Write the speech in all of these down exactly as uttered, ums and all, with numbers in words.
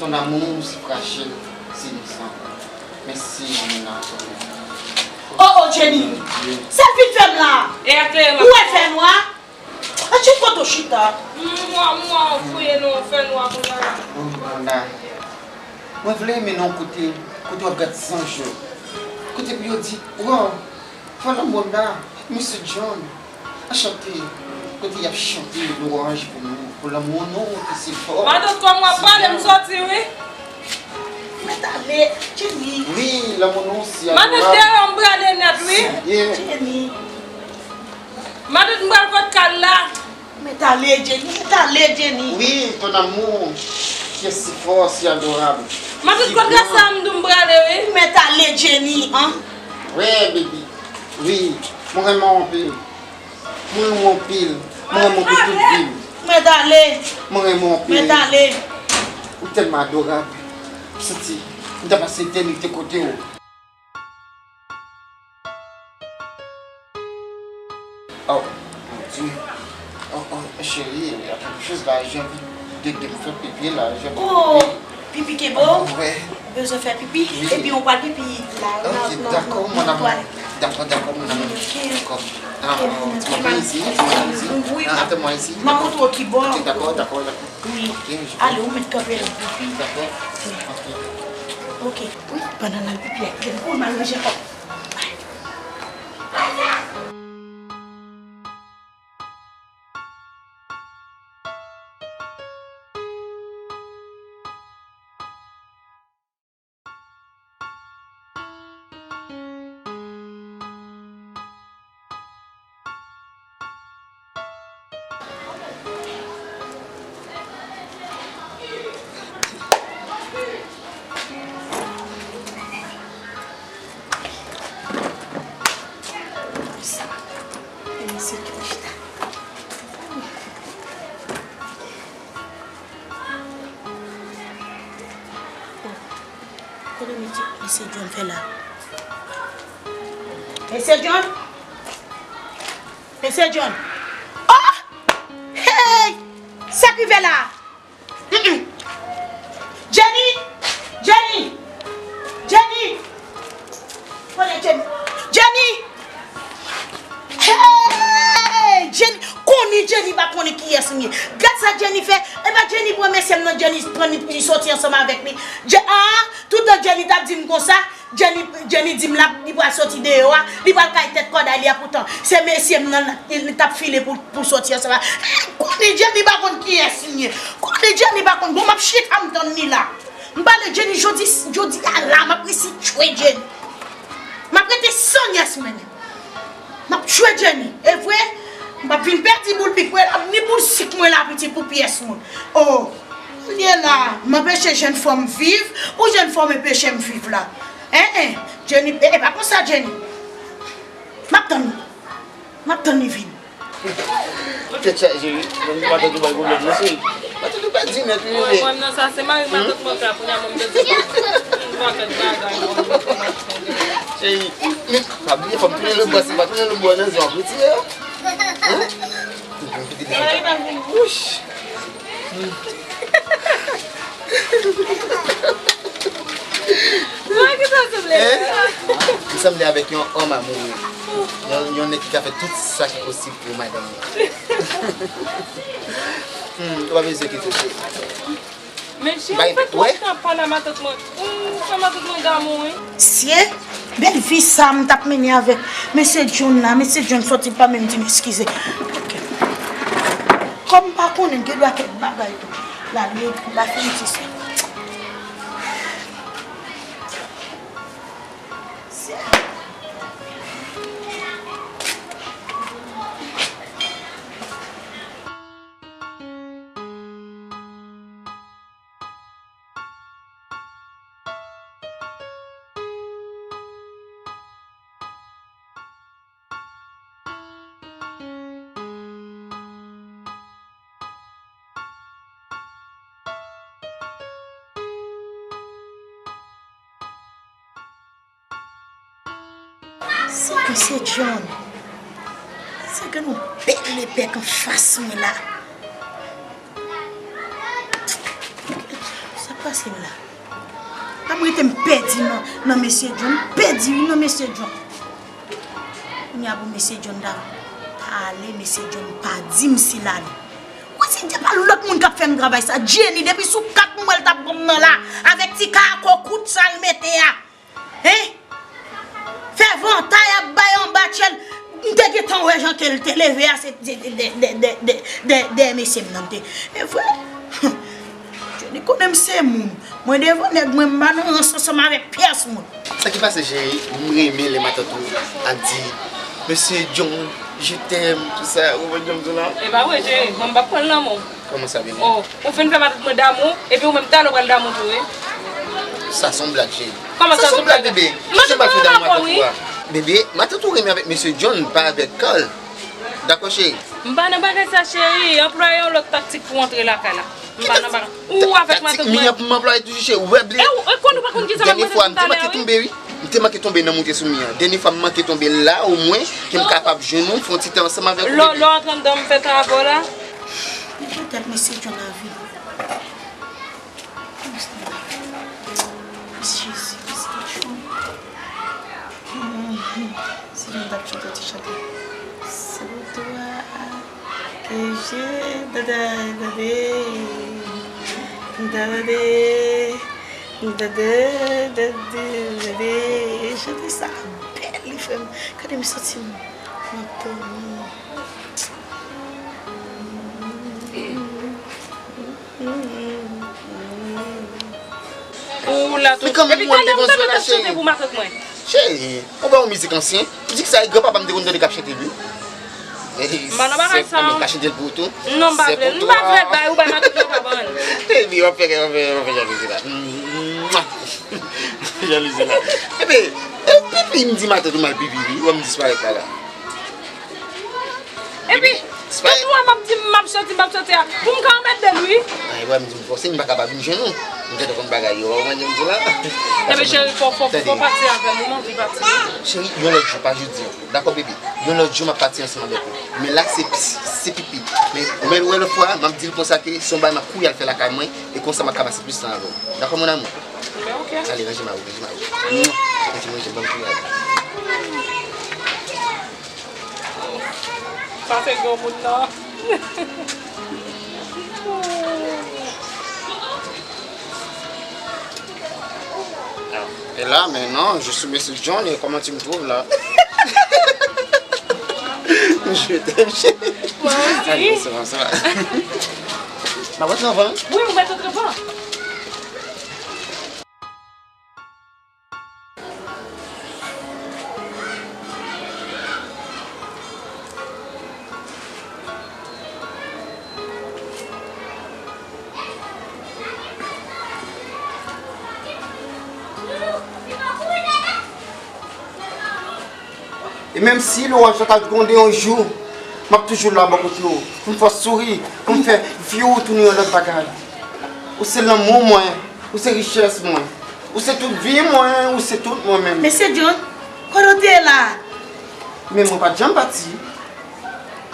Mon amour, c'est fragile, c'est innocent. Mèsi, Amina. Oh, oh, Jenny! Sèl vin fè m la! E ak kleren m ap... Ou wè fè nwa? An, chit kote w chita. Mwa, mwa, ou fouye nan yon fè nwa kounye a la. Bon, Amina, mwen vle mennen w kote, kote w ap gad zanj yo. Kote pou yo di, wow, fò lanmou la, Mesye John. Anchante, kote y ap chante lwanj pou nou, pou lanmou nou ki si fò. Matant kòm w ap pale, m sòti, wi. Mèt ale, Jenny. Wi, lanmou nou si adorab. Matant dèyè w, m prale nèt, wi. Serye. Jenny. Matant m pral kot kal la. Mèt ale, Jenny, mèt ale, Jenny. Oui, ton amour, qui est si fort, si adorable, si grand. Matant kot kal sa m di w m prale, wi. Mèt ale, Jenny, an. Wi, baby. Wi, mwen renmen w anpil. Mwen renmen w anpil. Mwen renmen w pou tout vi m. Mèt ale. Mwen renmen w anpil. Mèt ale. Ou tèlman adorab. M santi m ta pase etènite kote w. Oh, mon Dieu. Oh, oh, chérie, il y a quelque chose là, j'ai envie de, de me faire pipi là, j'ai envie de pipi. Oh, pipi ke bo? Ouais. Ou bezwen fè pipi? Oui. Ebyen, ou pral pipi la. Ok, d'accord, mon amour. D'accord, d'accord, mon amour. Ok. D'accord. Ah, oh, tu m'attends ici, tu m'attends ici. Oui. Ah, attends-moi ici. M a montre w ki bò. Ok, d'accord, d'accord, d'accord. Oui. Ok, je... Ale, ou mèt kanpe la, pipi. D'accord. Ok. Ok. Wi, pandan l ap pipi a, gen gwo mal ranje kò. Kote mesye, mesye John fè la? Mesye John? Mesye John? Oh! Hey! Sa k rive la? Mm-mm. Jenny! Jenny! Jenny! Kote Jenny? Jenny! Hey! Jenny! Konnen Jenny pa konnen kiyès m ye. Gad sa Jenny fè. E pa Jenny pran mesye m nan, Jenny pran li pou li soti ansanm avèk li. Je-, ah, toutan Jenny t ap di m konsa, Jenny, Jenny di m l ap, li pral soti deyò a, li pral kay tèt kòday li a, poutan se mesye m nan li t ap file pou, pou soti ansanm a. Konnen Jenny pa konn kiyès li ye. Konnen Jenny pa konn. Bon, m ap chita m tann li la. M pale Jenny jodi, jodi a la, m ap resi tchwe Jenny. M ap rete san nyès mwen menm. M ap tchwe Jenny. E vre, m p ap vin pèdi boul pik mwen la, ni boul sik mwen la, pitit, pou pyès moun. Oh, kounye la, m anpeche jèn fanm viv, pou jèn fanm anpeche m viv la. En, en, Jenny, e, e pa konsa, Jenny. M ap tann li. M ap tann li vin. Tèt chaje wi. Mwen matant ou bay pwoblèm non cheri. Matant ou pèdi nèt wi. Mwen menm nan sa se mari matant mwen k la kounye a mwen m pèdi. M pa fè bagay mwen. Cheri, men pa bliye fò m tounen lòt bò, si m pa tounen lòt bò nan zye w ap retire yo. Hein? Wouch. Mwen ki sanble. Hein? M sanble avèk yon homme amoureux. Yon, yon nèg ki ka fè tout sa ki posib pou madanm li. Hmm, ou pa bezwen kite w cheri. Men cheri, ou fè twòp tan ap pale a matant mwen. Hmm, sa matant mwen damou wi. Sye, bèl vi sa m t ap mennen avèk mesye John la. Mesye John sòti, l pa menm di m eskize. Ok. Kòm m pa konnen, gen dwa kèk bagay tou. La, li, la fin di sa. Se ke se John. Se ke nou bèl lepèk anfas mwen la. Sa pa Pase m la. Ap rete m pèdi nan, nan mesye John. M pèdi wi nan mesye John. Kounye a pou mesye John ta pale, mesye John pa di m si l ale. Mwen se Dye pa lòt moun k ap fè m travay sa. Jenny, depi sou kat m wè l t ap ban m nan la, avèk ti kako kout sa l mete a. Hein? Fè vantay ap bay anba tchèl. M te gentan wè jan ke l te leve a, se de, de, de mesye m nan m te. E vre. Jenny konnen m se moun. Mwen devan nèg mwen, m pa nan rans ansanm avèk pyès moun. Sa ki pase, cheri? M renmen lè matant ou ap di, Mesye John, je t'aime, tout sa, ou konprann jan m di w la? E pa vre, cheri, mwen m p ap pran l nan men w. Kòman sa, bebe? Oh, ou fin fè matant mwen damou, epi ou menm talè w pral damou tou, wi. Sa se yon blag, cheri. Kòman sa se yon blag, bebe? Kisa m pral fè damou matant ou a? Bebe, matant ou renmen avèk mesye John, pa avèk Carl. Dakò, cheri? M pa nan bagay sa, cheri. Anplwaye yon lòt taktik pou w antre lakay la. M pa nan bagay. Ou avèk matant mwen. Taktik mi an pou m anplwaye toujou, cheri. Ou wè, bebe. E ou, e konn ou pa konn kisa m ap mete talè a, wi. Dènye fwa, m te manke tonbe, wi. M te manke tonbe nan moute sou mi an. Dènye fwa m manke tonbe la, omwen, ke m kapab jwenn ou, m fè yon ti tan ansanm avèk ou, bebe. Lè w antre anndan, m fè tan avè w la. Men poutèt mesye John avili. Jezi, mesye John. Si John t ap chante yon ti chante. Sou twa ke je dade, dade, dade, dade, dade, dade. Chante sa bèl, li fè m, gade m santi m, m ap dòmi. Ou la tou. Epi talè ou ta konn ap chante pou matant mwen. Cheri, ou pa yon mizik ansyen. Mizik sa, e granpapa m te konn tande k ap chante l, wi. M pa nan bagay sa. Ka chante l pou ou tou. Non, m pa vle. M pa vle bay ou bay matant mwen pa ban. Epi w ap fè, w ap fè, w ap fè jalouzi la. Jalouzi la. Epi, epi, epi m di matant ou m al pipi, wi. Ou wè m disparèt la la. Epi, tout mwa m ap di m m ap soti, m ap soti a. Pou m ka anmède l, wi. Ay, wè, m di m fòse, m pa ka pa vin jwenn ou. M gentan konn bagay yo, wè, mwen, m di la. Epi, cheri, fò, fò, fò pati avè m, ou m anvi pati. Cheri, yon lòt jou, pa jodi an. Dakò, bebe? Yon lòt jou, m ap pati ansanm avèk ou. Men la, se, se pipi. Men, men wè lòt fwa, m ap di l konsa ke se yon bagay m ap kouri al fè lakay mwen, e konsa m ap ka pase plis tan avè w. Dakò, mon amour? Men, ok. Ale, ranje mari w, ranje mari w. Ranje manje, ban m kouri ale. Sa se granmoun nan. Et là, maintenant, je suis Monsieur John et comment tu me trouves là? Je t'aime, chérie. Moi aussi. Allez, bonsoir, bonsoir. Ma voix, ça va? Oui, vous mettez très fort. E menm si loraj la ta gwonde yon jou, m ap toujou la bò kote w, pou m fè w souri, pou m fè vi w tounen yon lòt bagay. Ou se lanmou mwen, ou se richès mwen, ou se tout vi mwen, ou se tout mwen menm. Mesye John, kote w te ye la? Men mwen pa t janm pati.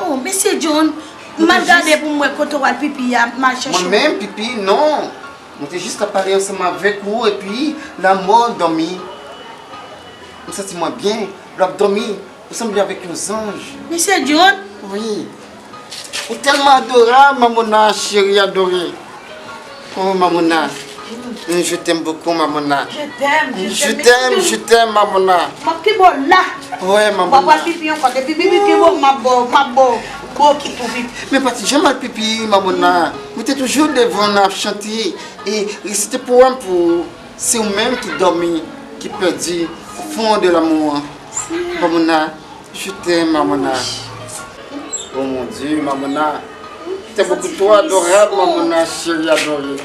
Oh, mesye John, m al gade pou m wè kote w al pipi a, m al chèche w. Mwen menm, pipi, non. Mwen te jis ap pale ansanm avèk ou, epi la mò dòmi. M santi mwen byen. Lè w ap dòmi, ou sanble avèk yon zanj. Mesye John? Wi. Ou tèlman adorab, Mamona, cheri adore. Oh, Mamona. Mm, je t'aime beaucoup, Mamona. Je t'aime, je t'aime, je t'aime, Mamona. M ap kenbe w la. Ouais, Mamona. W ap pral pipi ankò. Depi pipi pi wo, m ap bo, m ap bo, bo ki pou pipi. Men pa t janm al pipi, Mamona. Mwen te toujou devan nan ap chante e resite powèm pou ou. Se ou menm ki dòmi, ki pèdi au fond de l'amour. Mamona, je t'aime, Mamona. Oh mon Dieu, Mamona. T'es beaucoup trop adorable, Mamona, chérie adorée.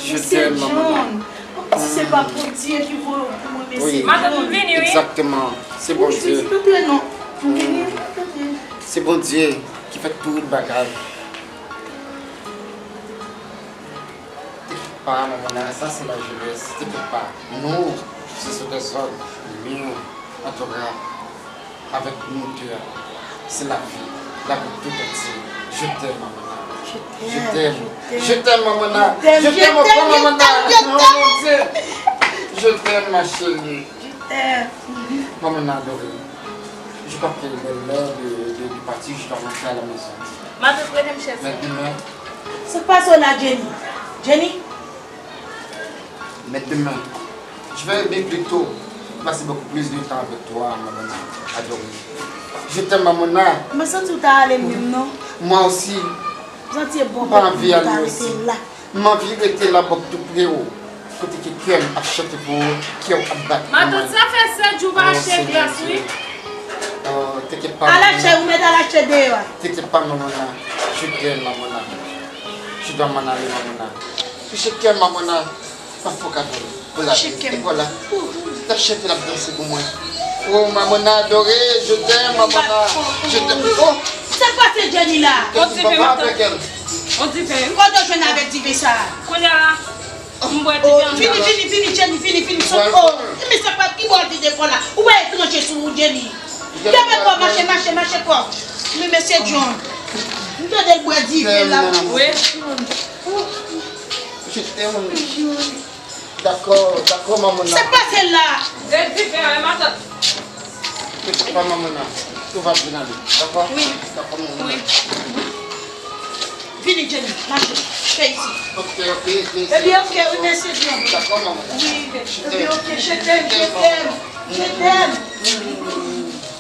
Je t'aime, Mamona. Mwen panse se pa Bondye ki voye w pou mwen, men se John. Matant m vini, wi. Exactement. C'est Bondye. Antre non. Vini, antre. C'est Bondye ki fè tout bagay. T'inquiète pas, Mamona, ça c'est la jeunesse. T'inquiète pas. Nous, ce sont des hommes mûrs, adorables. Avec nous deux, c'est la vie, la vie tout entière. Je t'aime, Mamona. Je t'aime. Je t'aime, Mamona. Je t'aime encore, Mamona. Oh mon Dieu. Je t'aime, ma chérie. Mamona adorée. Je crois qu'il est l'heure de, de, de partir. Je dois rentrer à la maison. Matant, rele m chèz. Mais demain. Sa k pase w la, Jenny? Jenny? Mais demain, je vais aimer plutôt passer beaucoup plus de temps avec toi, Mamona adorée. Je t'aime, Mamona. Mwen santi w ta ale menm, non? Moi aussi. Mwen santi e bò. Mwen anvi ale osi. Mwen anvi rete la bò tou pre w. Kote ke kè m ap chante pou ou, kè w ap bat pou mwen. Matant, sa fè sèt jou pa achte glas, wi. Oh, t'inquiète pas, Mamona. Al achte, ou mèt al achte deyò a. T'inquiète pas, Mamona. Je t'aime, Mamona. Je dois m'en aller, Mamona. Touche kè m, Mamona. Pa fè w kado. Touche kè m. E vwala. L ap chante, l ap danse pou mwen. Oh, Mamona adorée, je t'aime, Mamona. Je t'aime. Oh! Sa k pase Jenny la? On dife, matant. On dife. Kote w jwenn avèk dife sa? Kounye a la, m bwè dife anndan. Vini, vini, vini, Jenny, vini, vini. Sot. Oh, men sa pa ki bò l vide kò la. Ou wè etranje sou ou, Jenny. Kenbe kò, mache, mache, mache kò. Men mesye John. M tande l bwè dife la. Wi. Je t'aime. Dakò, dakò, Mamona. Sa k pase la? Se dife a, wi, matant. T'inquiète pas, Mamona. Tout va bien aller. Dakò? Wi. Dakò, Mamona. Wi. Vini, Jenny, mache. Fè isi. Ok, ok, ok. Ebyen, ok, wi, mesye John. Dakò, Mamona. Wi, ebyen, ok, je t'aime, je t'aime, je t'aime.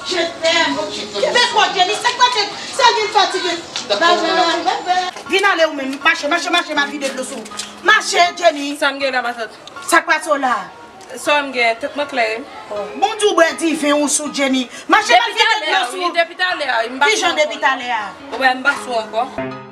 Je t'aime. Kenbe kò, Jenny, sa k pase? Sa vin fatige. Dakò, Mamona. Bye bye, bye bye. Vin ale ou menm. Mache, mache, mache, m ap vide dlo sou ou. Mache, Jenny. Sa m gen la, matant? Sa k pase w la? Sa m gen, tèt mwen klè, wi. Bon, di w bwè diven ou sou Jenny. Mache, m ap vide dlo sou ou. Depi talè a, wi, depi talè a, wi, m pa sou ankò. Kijan depi talè a? Ou wè, m pa sou ankò.